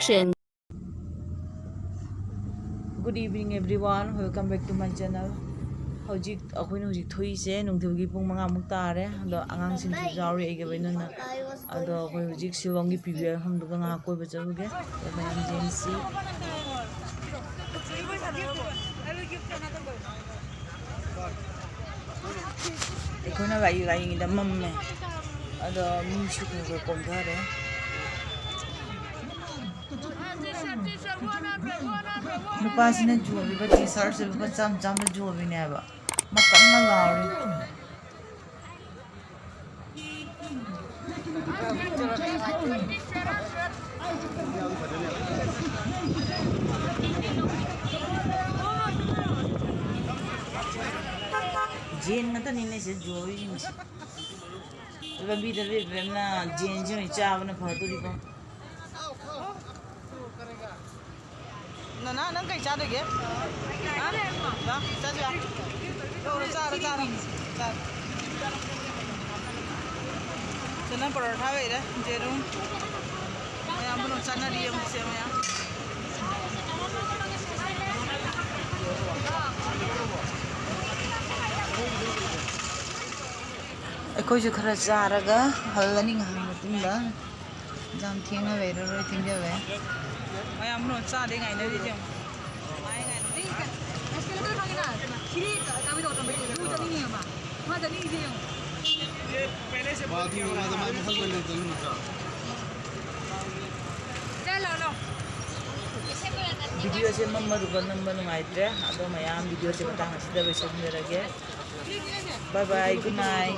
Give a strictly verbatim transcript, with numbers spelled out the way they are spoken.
Good evening everyone, welcome back to my channel. ꯍꯧꯖꯤꯛ ꯑꯩꯈꯣꯏꯅ ꯍꯧꯖꯤꯛ ꯊꯣꯛꯏꯁꯦ ꯅꯨꯡꯊꯤꯜꯒꯤ ꯄꯨꯡ ꯃꯉꯥꯃꯨꯛ ꯇꯥꯔꯦ꯫ ꯑꯗꯣ ꯑꯉꯥꯡꯁꯤꯡꯁꯨ ꯌꯥꯎꯔꯤ ꯑꯩꯒ ꯂꯣꯏꯅꯅ꯫ ꯑꯗꯣ ꯑꯩꯈꯣꯏ ꯍꯧꯖꯤꯛ ꯁꯤꯂꯣꯡꯒꯤ ꯄꯤ ꯚꯤ ꯑꯥꯔ ꯃꯐꯝꯗꯨꯒ ꯉꯥꯏꯍꯥꯛ ꯀꯣꯏꯕ ꯆꯠꯂꯨꯒꯦ꯫ ꯑꯗꯣ ꯃꯌꯥꯝ ꯌꯦꯡꯁꯤ꯫ ꯑꯩꯈꯣꯏꯅ ꯒꯥꯔꯤ ꯂꯥꯛꯏꯉꯩꯗ ꯃꯝꯃꯦ꯫ ꯑꯗꯣ ꯃꯤꯁꯨ ꯈꯔ ꯈꯔ ꯀꯣꯝꯊꯔꯦ꯫ ꯅꯨꯄꯥꯁꯤꯅ ꯌꯣꯜꯂꯤꯕ ꯇꯤ ꯁꯥꯔꯠꯁꯦ ꯂꯨꯄꯥ ꯆꯥꯝ ꯆꯥꯝꯗ ꯌꯣꯜꯂꯤꯅꯦꯕ꯫ ꯃꯀꯛꯅ ꯂꯥꯎꯔꯤ꯫ ꯖꯦꯟ ꯉꯥꯛꯇꯅꯤꯅꯦ ꯁꯤꯗ ꯌꯣꯜꯂꯤꯁꯤꯡꯁꯦ꯫ ꯂꯝꯕꯤꯗ ꯂꯦꯞꯄꯅ ꯖꯦꯟꯁꯦ ꯑꯣꯏꯅ ꯆꯥꯕꯅ ꯐꯗꯣꯔꯤꯕꯣ꯫ ꯅꯅꯥ, ꯅꯪ ꯀꯩ ꯆꯥꯗꯣꯏꯒꯦ? ꯍꯥ? ꯂꯥ, ꯆꯥꯁꯤ ꯂꯥ꯫ ꯂꯧꯔꯣ, ꯆꯥꯔꯣ, ꯆꯥꯔꯣ꯫ ꯆꯥꯔꯣ꯫ ꯆꯅꯝ ꯄꯔꯣꯊꯥ ꯂꯩꯔꯦ, ꯌꯦꯔꯨꯝ꯫ ꯃꯌꯥꯝ ꯄꯨꯝꯅꯃꯛ ꯆꯥꯅꯔꯤ, ꯌꯦꯡꯉꯨꯁꯦ ꯃꯌꯥꯝ꯫ ꯑꯩꯈꯣꯏꯁꯨ ꯈꯔ ꯆꯥꯔꯒ ꯍꯜꯂꯅꯤ ꯉꯥꯏꯍꯥꯛ ꯃꯇꯨꯡꯗ꯫ ꯌꯥꯝ ꯊꯦꯡꯅ ꯂꯩꯔꯔꯣꯏ, ꯊꯦꯡꯖꯜꯂꯦ꯫ ꯃꯌꯥꯝ ꯄꯨꯝꯅꯃꯛ ꯆꯥꯗꯦ ꯉꯥꯏꯅꯔꯤꯁꯦ ꯌꯦꯡꯉꯨ꯫ ꯚꯤꯗꯤꯑꯣꯁꯦ ꯃꯝꯃꯗꯨꯒ ꯅꯝꯕ ꯅꯨꯡꯉꯥꯏꯇ꯭ꯔꯦ꯫ ꯑꯗꯣ ꯃꯌꯥꯝ ꯚꯤꯗꯤꯑꯣꯁꯦ ꯃꯇꯥꯡ ꯑꯁꯤꯗ ꯂꯣꯏꯁꯤꯟꯖꯔꯒꯦ꯫ Bye bye, good night.